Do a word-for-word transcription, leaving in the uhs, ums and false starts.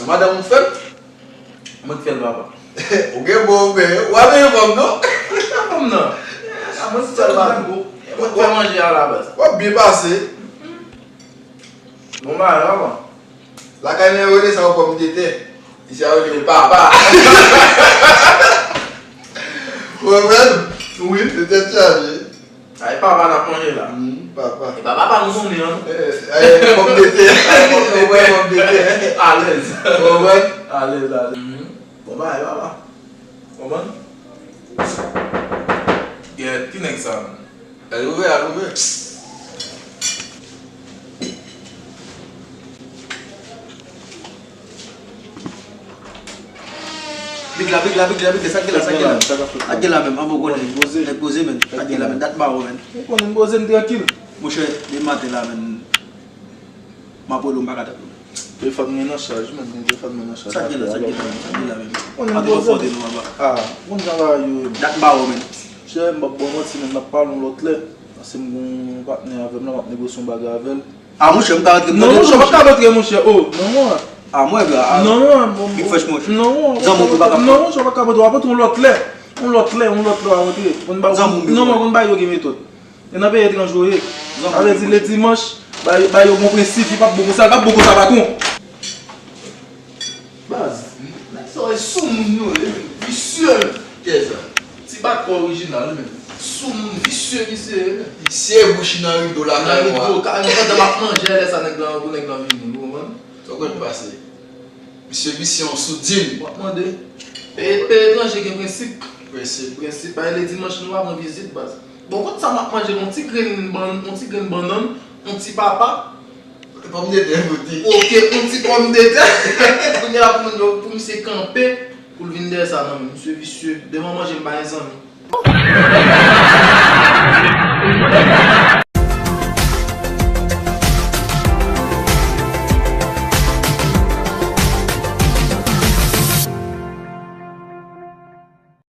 Madanm ou fè l? Mwen k fè l, papa. Ou gen bon men, ou ap peye fanm non? Mwen k fè fanm nan. A mwen k fè l, papa. Mwen k fè manje a la baz. W ap byen pase. Bon bagay, papa. Lakay mwen yo rele sa yon pòmdetè. Isi a yo rele papa. Ou konprann? Wi. Se tèt chaje. Ay, papa n ap manje la. Hmm, papa. E pa papa nou konnen an. Eh, eh, pòmdetè. Pòmdetè, pòmdetè. Alèz. Ou konprann? Alèz, alèz. Mhm. Bon bagay, papa. Konprann? Gèt, ki nèg sa menm? Al ouvè, al ouvè. Big la, big la, big la, big la, sa k gen la, sa k gen la? Sa k gen la menm, an bon konnen. Nèg poze, nèg poze, menn. Sa k gen la, menn? Dat ba ou, menn. Ou konnen m poze, m trankil. Monchè, demen maten la, menn. M ap rele w, m pa ka tande w. Telefòn mwen nan chaj, menn, men telefòn mwen nan chaj. Sa k gen la, sa k gen la, sa k gen la, menn? Antre konfòte nou anba. Ah, moun jan bagay yo ye, menn. Dat ba ou, menn. Chè, m p ap ba w manti, menn, n ap pale yon lòt lè. Paske m gen yon patnè avè m la, m ap negosye yon bagay avè l. Ah, monchè, m ka rantre m tande. Non, monchè, w pa ka rantre, monchè. Oh, non, mwen. Ah, mwen, bra. Ah, non, mwen. Big Fresh, monchè. Non, mwen. Zanmi w pa ka. Non, monchè, w pa ka rantre. W ap rantre yon lòt lè. Yon lòt lè, yon lòt lè w a rantre. Zanmi w, non, mwen, konn bagay yo gen metòd. E nan peyi etranje w ye. Sa vle di, le dimanch, ba yo, ba yo bon prensip, li p ap bon konsa, li p ap bon konsa, patwon. Baz, nèg sa yo e soumoun yo ye, menn. Visye, menn. Kiyès sa? Ti bat kò orijinal, menn. Soumoun, visye, visye, menn. Visye, bouch nan rido lakay mwen. Nan rido, ka, pandan m ap manje, lè sa nèg lan, pou nèg lan vini, ou konprann? Sa w konn pase? Misye visye yon soudin. W ap mande. Peyi, peyi etranje gen prensip. Prensip. Prensip. Bay le dimanch nou ap rann vizit, baz. Bon, kont sa m ap manje, yon ti grenn bann, yon ti grenn bannann, yon ti papa. Pòmdetè, pote. Oke, yon ti pòmdetè. Kounye a pou moun yo, pou misye kanpe, pou l vin dèyè sa, non, men misye visye. Devan manje, m pa gen zanmi.